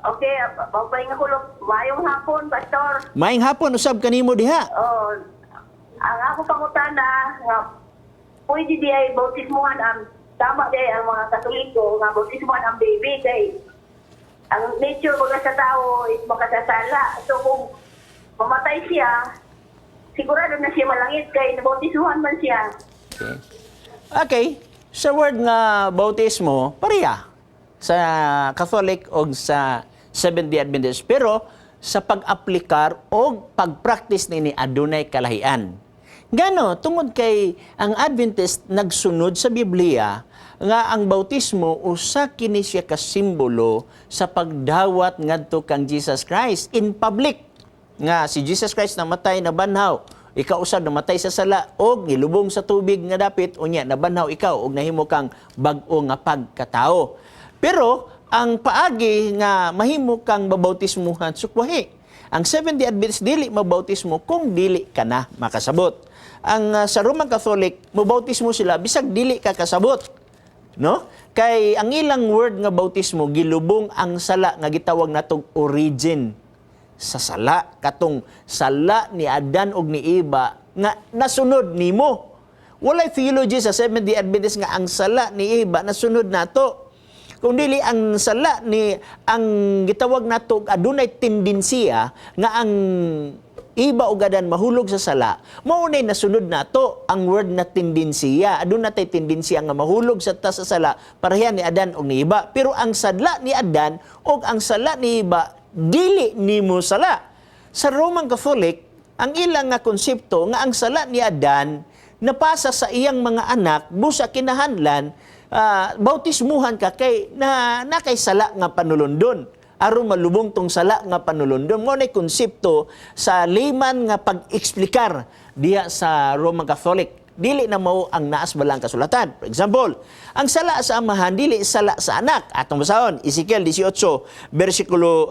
Okay, mapahinga ko lang. Maayong hapon, Pastor. Maayong hapon usab kanimo diha. Oh, ang ako pangutana nga pwede di ay bautismuhan ang tama di ay ang mga Katoliko nga bautismuhan ang baby kay ang nature baga sa tao is makasasala. So kung mamatay siya, sigurado na siya malangit kay nabautismuhan man siya. Okay. Okay, sa word nga bautismo, pareha sa Catholic o sa Seventh-day Adventist. Pero sa pag-aplikar o pag-practice nini adunay kalahian. Gano, tungod kay ang Adventist nagsunod sa Biblia nga ang bautismo usa kini siya ka simbolo sa pagdawat ngadto kang Jesus Christ in public, nga si Jesus Christ namatay, nabanhaw, ikaw usab namatay sa sala og gilubong sa tubig nga dapit, unya nabanhaw ikaw og nahimo kang bag-o nga pagkatao. Pero ang paagi nga mahimo kang mabautismuhan sukwahi. Ang Seventh-day Adventist, dili mabautismo kung dili ka na makasabot. Ang sa Roman Catholic, mabautismo sila bisag dili ka kasabot, no? Kay ang ilang word nga bautismo, gilubong ang sala nga gitawag natong origin sa sala, katong sala ni Adan ug ni Eva nga nasunod nimo. Walay theology sa Seventh-day Adventist nga ang sala ni Eva nasunod nato. Kung dili ang sala ni ang gitawag nato, adunay tendensiya nga ang Eva ug Adan mahulog sa sala, mao nay nasunod nato ang word na tendensiya. Aduna tay tendensiya nga mahulog sa ta sa sala pareha ni Adan ug ni Eva. Pero ang sala ni Adan ug ang sala ni Eva dili nimo sala. Sa Roman Catholic, ang ilang nga konsepto nga ang sala ni Adan napasa sa iyang mga anak, busa kinahanglan bautismuhan ka kay na nakay sala nga panulundon aron malubong tong sala nga panulundon. Mao nay konsepto sa layman nga pag-eksplikar diha sa Roman Catholic. Dili na mao ang naas balaang kasulatan. For example, ang sala sa amahan dili sala sa anak. Atong basahon Ezekiel 18 bersikulo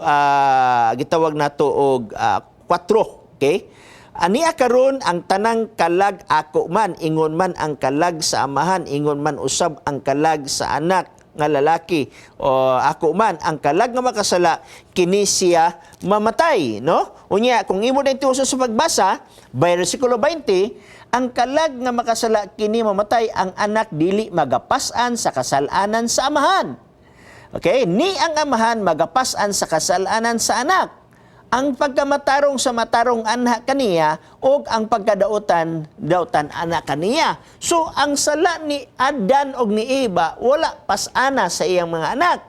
gitawag nato og 4, okay? Ania karon, ang tanang kalag ako man, ingon man ang kalag sa amahan, ingon man usab ang kalag sa anak nga lalaki o ako man. Ang kalag nga makasala, kini siya mamatay, no? Unya kung imo din tiuso sa pagbasa, versikulo 20, ang kalag nga makasala, kini mamatay. Ang anak dili magapas-an sa kasalanan sa amahan. Okay, ni ang amahan magapas-an sa kasalanan sa anak. Ang pagkamatarong sa matarong anha kaniya og ang pagkadautan dautan ana kaniya. So ang sala ni Adan og ni Eva wala pasana sa iyang mga anak.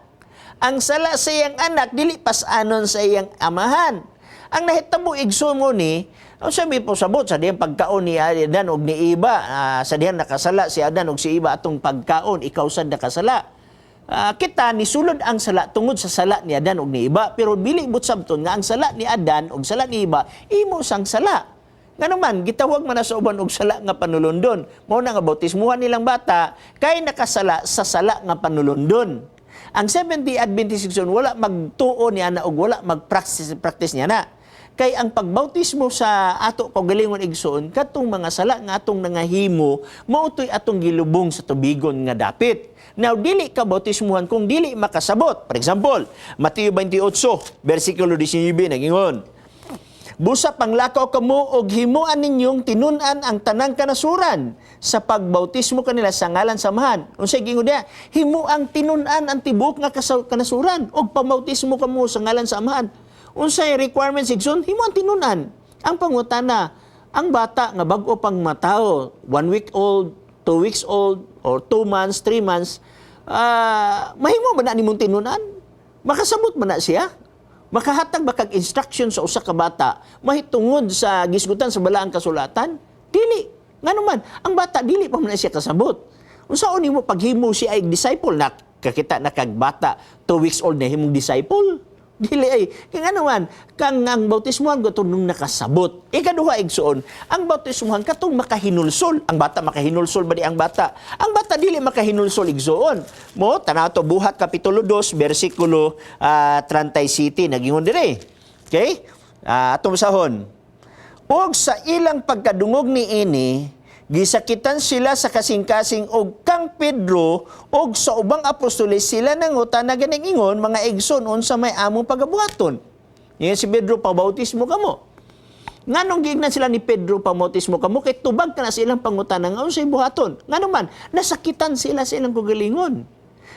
Ang sala sa iyang anak dili pasanon sa iyang amahan. Ang nahitabo, igsoon mo ni, ang sabi po sabot sa diyang pagkaon ni Adan og ni Eva, sa diyang nakasala si Adan og si Eva atong pagkaon, ikaw sad nakasala. Kita nisulod ang sala tungod sa sala ni Adan ug ni Eva, pero dili but sabton nga ang sala ni Adan ug sala ni Eva imo sang sala. Ngano man gitawag man na sa uban og sala nga panulundon. Mao na nga bautismuhan nilang bata kay nakasala sa sala nga panulundon. Ang Seventh-day Adventist, igsoon, wala magtuo niya na og wala magpractice practice niya na. Kay ang pagbautismo sa ato kaugalingon, igsoon, katong mga sala nga atong nangahimo, mao to'y atong gilubong sa tubigon nga dapit. Now, dili ka bautismuhan kung dili makasabot. For example, Mateo 28, versikulo 19, nagingon, "Busa panglakaw kamo og himuan ninyong tinun-an ang tanang kanasuran sa pagbautismo kanila sa ngalan sa Amahan." Unsay gingon diha? Himuang tinun-an ang tibuok nga kanasuran og pabautismo kamo sa ngalan sa Amahan. Unsay requirements, igsoon? Himuang tinun-an. Ang pangutana, ang bata nga bag-o pang matao, 1 week old, 2 weeks old, or 2 months, 3 months, mahimo ba na nimong tinun-an? Makasabot ba na siya? Makahatag ba kag instruction sa usa ka bata mahitungod sa gisgutan sa balaang kasulatan? Dili. Ngano man, ang bata dili pa man na siya kasabot. Unsaon nimo paghimo siya ay disciple na kakita na kag bata 2 weeks old na himong disciple? Dili ay. Kaya nga naman, kang ang bautismuhan ko nung nakasabot. Ikaduha, igsoon, ang bautismuhan katong makahinulsol. Ang bata, makahinulsol ba di ang bata? Ang bata dili makahinulsol, igsoon. Mo tanaw to Buhat kapitulo 2 bersikulo 37, nagingon dire. Okay? Atong basahon. "Og sa ilang pagkadungog niini, Gisakitan sila sa kasing-kasing og kang Pedro og sa ubang apostoles sila nangutana ganing ingon, "Mga igsoon, unsa may among pagabuhaton?" Yan si Pedro, "Pabautismo kamo." Nganong giingnan sila ni Pedro, "Pabautismo kamo"? Kay tubag ka na sa ilang pangutana nga unsay buhaton. Ngano man, nasakitan sila sa ilang kagalingon.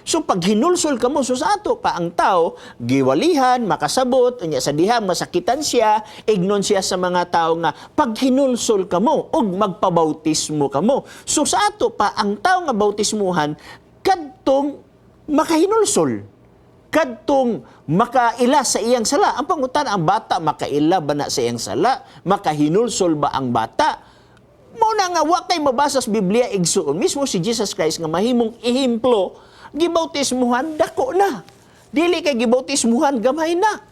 So pag hinulsol kamo, so sa ato pa ang tao, giwalihan, makasabot, unya sa diha masakitan siya, ignon siya sa mga tao nga pag hinulsol kamo ug magpabautismo kamo. So sa ato pa ang tao nga bautismuhan kadtong makahinulsol, kadtong makaila sa iyang sala. Ang pangutana, ang bata makaila ba na sa iyang sala? Makahinulsol ba ang bata? Mao na nga wa kay mabasa sa Biblia, igsuon. Mismo si Jesus Christ nga mahimong ehemplo, gibautismuhan dako na. Dili kay gibautismuhan gamay na.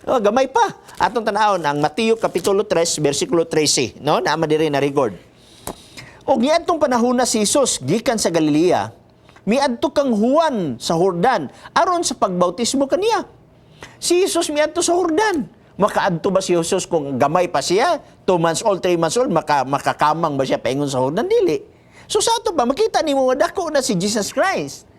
Oh, gamay pa. Atong tan-awon ang Mateo kapitulo 3 bersikulo 13, no? Naa man diri na record. Og niadtong panahon na si Jesus gikan sa Galilea, miadto kang Juan sa Jordan aron sa pagbautismo kaniya. Si Jesus miadto sa Jordan. Makaadto ba si Jesus kung gamay pa siya? 2 months old, 3 months old, makakamang ba siya paingon sa Jordan? Dili. So sa ato ba, makita nimo nga dako na si Jesus Christ.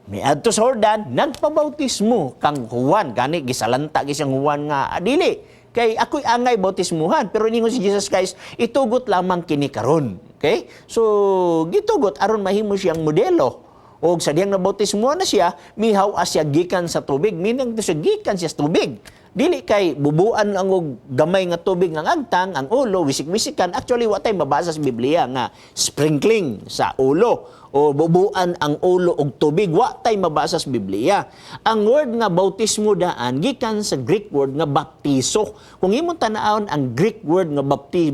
Miadto sa Jordan, nagpabautismo kang Juan. Gani, gisalanta gi siyang Juan nga, "Ah, dili. Kay ako'y angay bautismuhan." Pero ningon si Jesus Christ, "Itugot lamang kini karon." Okay? So, gitugot aron mahimo siyang modelo. O sa diyang nabautismuhan na siya, mihaw siya gikan sa tubig. Meaning to siya, gikan siya sa tubig. Dili kay bubuan ang og gamay nga tubig ang agtang, ang ulo, wisik-wisikan. Actually, wa tay mabasa sa Biblia nga sprinkling sa ulo o bubuan ang ulo og tubig. Wa tay mabasa sa Biblia. Ang word nga bautismo daan gikan sa Greek word nga baptizo. Kung imong tan-awon ang Greek word nga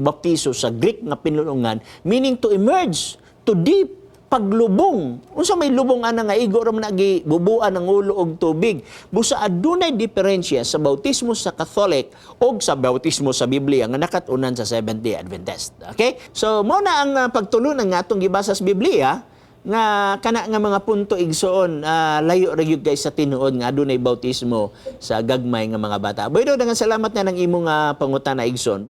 baptizo sa Greek nga pinulungan, meaning to immerse, to dip, paglubong. Unsa may lubong ana nga igo ra man gibubuan ang ulo og tubig? Busa adunay diferensya sa bautismo sa Catholic og sa bautismo sa Biblia nga nakat-unan sa Seventh-day Adventist. Okay? So mao na ang pagtulunan nga atong gibasa sa Biblia nga kana nga mga punto, igsoon, layo ra gyud kay sa tinuod nga adunay bautismo sa gagmay nga mga bata. Boydo, daghang salamat na ng imong pangutana, igsoon.